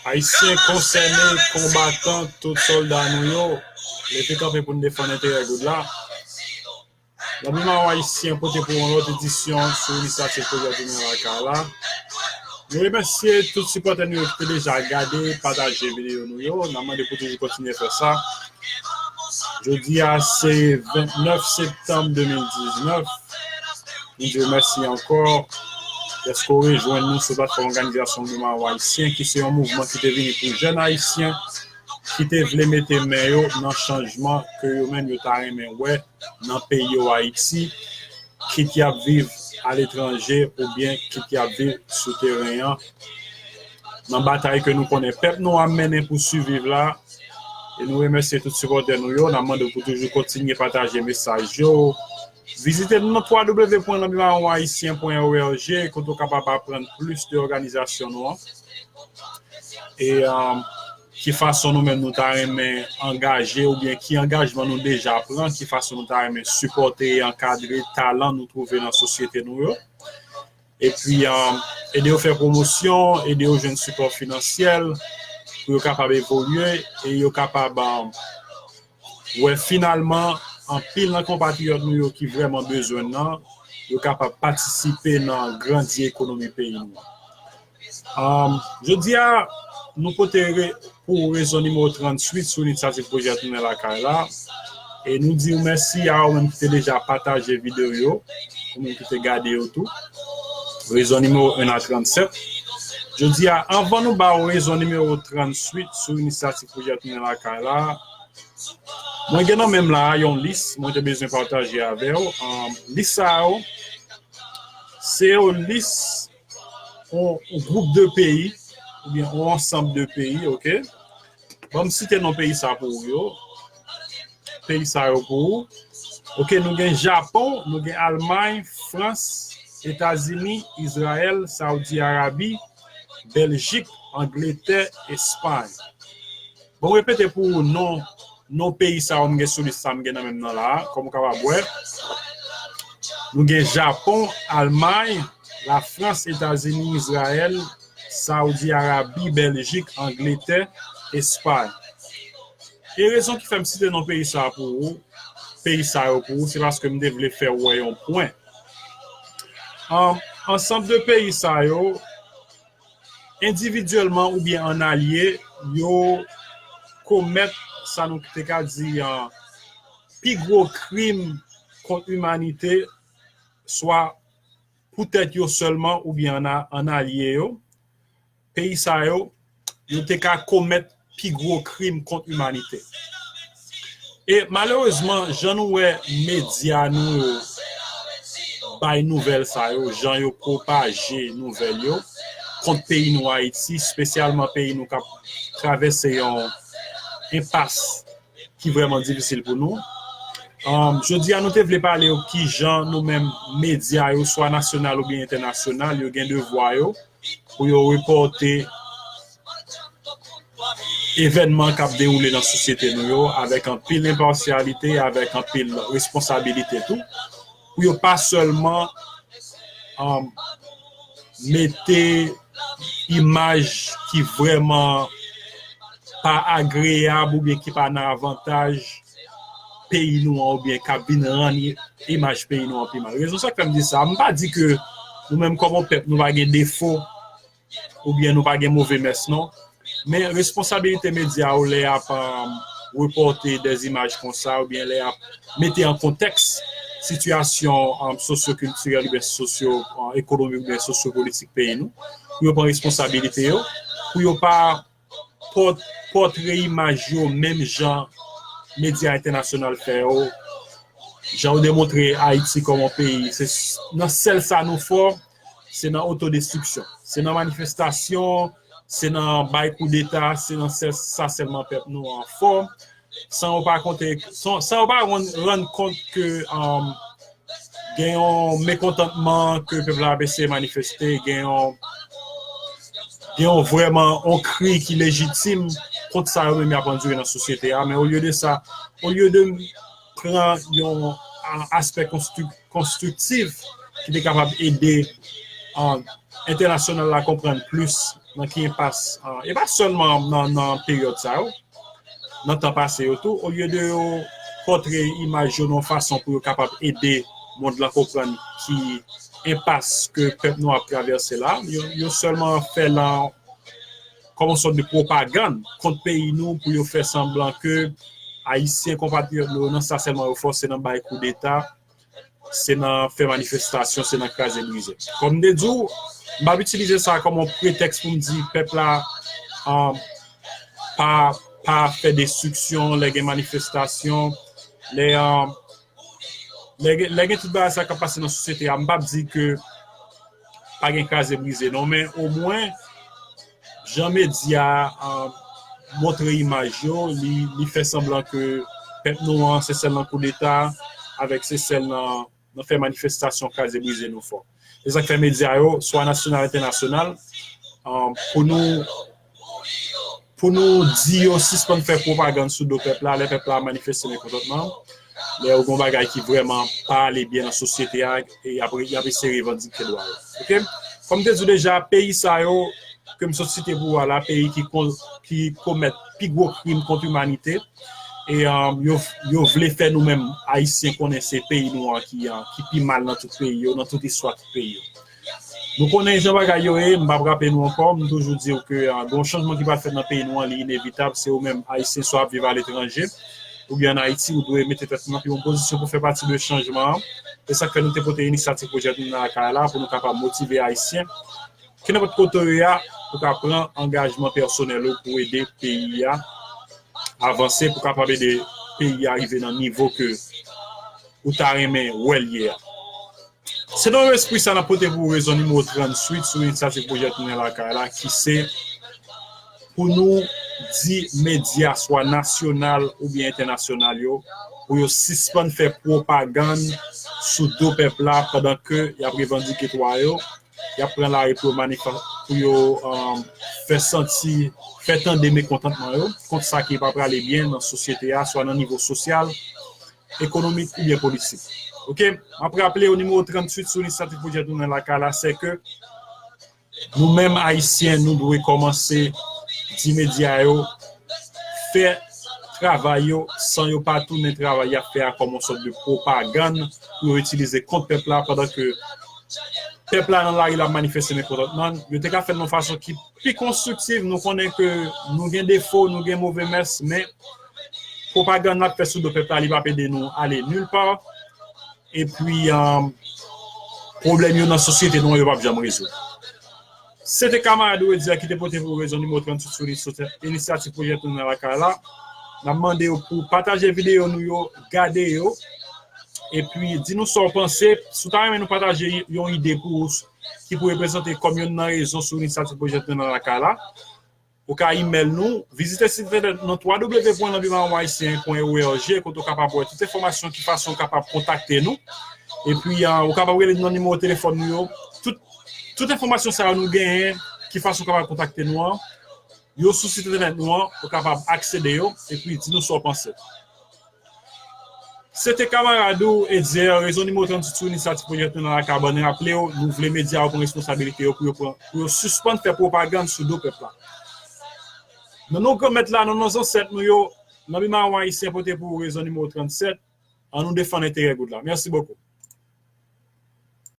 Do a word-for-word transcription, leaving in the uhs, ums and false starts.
Ayisyen konsène, konbatan, tout sòlda nou yo, leve kanpe pou n defann enterè goud la. Lanbi Maron Ayisyen pote pou w yon lòt edisyon sou inisyativ Pwojè Tounen Lakay la. Nou remèsye tout sipòtè nou yo ki te deja gade, pataje videyo nou yo. N ap mande pou toujou kontinye fè sa. Jodi a se vennèf septanm de mil diznèf. Nou di w mèsi ankò dèske w rejwenn nou sou platfòm òganizasyon Lanbi Maron Ayisyen, ki se yon mouvman ki te vini pou jèn ayisyen ki te vle mete men yo nan chanjman ke yo menm yo ta renmen wè nan peyi yo Ayiti, kit y ap viv aletranje oubyen kit y ap viv sou teren an, nan batay ke nou konnen pèp nou ap mennen pou siviv la. E nou remèsye tout sipòtè nou yo. N ap mande w pou toujou kontinye pataje mesaj yo. Vizite nou nan w w w pwen lanbi maron ayisyen pwen org, kote w kapab aprann plis de òganizasyon nou an. E um, ki fason nou menm nou ta renmen angaje oubyen ki angajman nou deja pran, ki fason nou ta renmen sipòte e ankadre talan nou twouve nan sosyete nou yo. Epi, um, ede yo fè pwomosyon, ede yo jwenn sipò finansyèl pou yo kapab evolye e yo kapab um, wè finalman anpil nan konpatriyòt nou yo ki vrèman bezwen nan, yo kapab patisipe nan grandi ekonomi peyi nou an. Um, jodi a, nou pote re, pou rezon nimewo tranntuit sou inisyativ Pwojè Tounen Lakay la. E nou di w mèsi a ou menm ki te deja pataje videyo yo, ou menm ki te gade yo tou. Rezon nimewo en a trannsèt. Jodi a, anvan nou ba w rezon nimewo tranntuit sou inisyativ Pwojè Tounen Lakay la, mwen gen nan men m la yon lis mwen te bezwen pataje avè w. Um, lis sa yo, se yon lis yon, yon gwoup de peyi, oubyen yon ansanm de peyi, oke? Ban m site non peyi sa pou ou yo. Peyi sa yo pou ou. Oke, nou gen Japon, nou gen Almay, Frans, Etazini, Izrayèl, Saoudi Arabi, Bèljik, Angletè, Espay. Bon, m repete pou ou non, non peyi sa yo m gen sou lis sa m gen nan men m nan la a, kòm ou kapab wè. Nou gen Japon, Almay, Lafrans, Etazini, Izrayèl, Saoudi Arabi, Bèljik, Angletè, Espay. E rezon ki fè m site non peyi sa a pou ou, peyi sa yo pou ou, se paske m te vle fè w wè yon pwen. An, ansanm de peyi sa yo, endividyèlman oubyen an alye, yo komèt sa nou te ka di an pi gwo krim kont imanite, swa pou tèt yo sèlman oubyen an, an alye yo. Peyi sa yo, yo te ka komèt pi gwo krim kont imanite. E malerezman, jan nou wè medya nou yo bay nouvèl sa yo, jan yo pwopaje nouvèl yo kont peyi nou Ayiti, espesyalman peyi nou k ap travèse yon enpas ki vrèman difisil pou nou. Um, jodi a, nou te vle pale yo kijan nou menm medya yo, swa nasyonal oubyen entènasyonal, yo gen devwa yo pou yo repòte evènman k ap dewoule nan sosyete nou yo avèk anpil enpasyalite, avèk anpil responsabilite tou, pou yo pa sèlman um, mete imaj ki vrèman pa agreyab oubyen ki pa nan avantaj peyi nou an oubyen k ap vin rann i-, imaj peyi nou an pi mal. Rezon sa k fè m di sa, m pa di ke nou menm kòm yon pèp, nou pa gen defo oubyen nou pa gen move mès, non. Men responsabilite medya yo lè y ap um, repòte dèzimaj konsa oubyen lè y ap mete an kontèks sitiyasyon um, sosyokiltirèl oubyen sosyo, um, ekonomik oubyen sosyopolitik peyi nou, pou yo pran responsabilite yo, pou yo pa pòt-, pòtre imaj yo menm jan medya entènasyonal fè yo, jan yo demontre Ayiti kòm yon peyi, se s-, nan sèl sa nou fò, se nan otodestriksyon, se nan manifestasyon, se nan bay koudeta, se nan sèl, sa sèlman pèp nou an fò, san yo pa konte, san, san yo pa rann, rann kont ke um, gen yon mekontantman ke pèp la ap eseye manifeste, gen yon, gen yon vrèman yon kri ki lejitim kont sa yo menm y ap andire nan sosyete a. Men olye de sa, olye de pran yon a, aspè konstri-, konstriktif ki te kapab ede an, entènasyonal la konprann plis nan ki enpas, e pa sèlman nan, nan peryòd sa yo, nan tan pase yo tou, olye de yo kontre imaj yo nan yon fason pou yo kapab ede mond lan konprann ki enpas ke pèp nou ap travèse la, yo, yo sèlman fè lan kòm yon sòt de pwopagann kont peyi nou pou yo fè sanblan ke Ayisyen konpatriyòt nou yo nan sa sèlman yo fò, se nan bay koudeta, se nan fè manifestasyon, se nan kraze brize. Kòm m te di w, m p ap itilize sa kòm yon pretèks pou m di pèp la pa, pa fè destriksyon lè gen manifestasyon, lè, lè, lè gen tout bagay sa k ap pase nan sosyete a, m p ap di ke pa gen kraze brize non, men omwen jan medya a montre imaj yo, li, li fè sanblan ke pèp nou an se sèl nan koudeta, avèk se sèl nan, nan fè manifestasyon kraze brize nou fò. Se sa k fè medya yo, swa nasyonal, entènasyonal, pou nou, pou nou di yo sispann fè pwopagann sou do pèp la, lè pèp la manifeste mekontantman, lè yo gen yon bagay ki vrèman pa ale byen nan sosyete a, e y ap, y ap eseye revandike dwa yo. Oke? Kòm m te di w deja, peyi sa yo, ke m sot site pou ou a la, peyi ki, ki komèt pi gwo krim kont imanite. E yo, yo vle fè nou menm Ayisyen konnen se peyi nou an ki, ki pi mal nan tout peyi yo, nan tout istwa tout peyi yo. Nou konnen jan bagay yo ye, m p ap raple nou ankò, m toujou di w ke gen yon chanjman ki pral fèt nan peyi nou an, li inevitab, se ou menm Ayisyen swa ap viv aletranje, oubyen ann Ayiti, ou dwe mete tèt ou nan pi bon pozisyon pou fè pati de chanjman an. Se sa k fè nou te pote inisyativ pwojè Tounen Lakay la, pou nou kapab motive Ayisyen kenenpòt kote w ye a, ou ka pran angajman pèsonèl ou pou ede peyi a avanse, pou kapab ede peyi a rive nan nivo ke ou ta renmen wè l ye a. Se nan menm espri sa n ap pote pou ou rezon nimewo tranntuit sou inisyativ pwojè Tounen Lakay la, ki se pou nou di medya, swa nasyonal oubyen entènasyonal yo, pou yo sispann fè pwopagann sou do pèp la pandan ke y ap revandike dwa yo, y ap pran lari pou yo manifa-, pou yo fè santi, fè tande mekontantman yo kont sa ki pa prale byen nan sosyete a, swa nan nivo sosyal, ekonomik oubyen politik. Oke? M ap raple w, nimewo tranntuit sou inisyativ pwojè Tounen Lakay la, se ke nou menm Ayisyen, nou dwe kòmanse di medya yo fè travay yo san yo pa tounen travay y ap fè a kòm yon sòt de pwopagann pou yo itilize kont pèp la, pandan ke pèp la nan lari l ap manifeste mekontantman. Yo te ka fè l nan yon fason ki pi konstriktiv. Nou konnen ke nou gen defo, nou gen move mès, men pwopagann n ap fè sou do pèp la, li p ap ede nou ale nil pa. Epi, pwoblèm yo nan sosyete nou an, yo p ap janm rezoud. Se te kamarad Rudy a ki te pote pou ou rezon nimewo tranntuit sou inisyativ pwojè Tounen Lakay la. N ap mande w pou pataje videyo nou yo, gade yo, epi di nou sa w panse. Si w ta renmen nou pataje yon ide pou ou ki pou reprezante kòm youn nan rezon sou inisyativ pwojè Tounen Lakay la, ou ka imèl nou, vizite sit entènèt nou w w w pwen lanbi mawon ayisyen pwen org, kote w kapab wè tout enfòmasyon, ki fason w kapab kontakte nou. Epi, ou kapab rele nou nan nimewo telefòn nou yo. Tout, tout enfòmasyon sa yo nou genyen, ki fason w kapab kontakte nou an, yo sou sit entènèt nou an, ou kapab aksede yo, epi di nou sa w panse. Se te kamarad ou, Etzer, rezon nimewo tranntuit sou inisyativ pwojè Tounen Lakay la. Ban n raple w, nou vle medya yo pran responsabilite yo pou yo pran, pou yo sispann fè pwopagann sou do pèp la. Nan non Granmèt la, nan non zansèt nou yo, lanbi mawon ayisyen pote pou ou rezon nimewo trannsèt, ann nou defann enterè goud la. Mèsi bokou.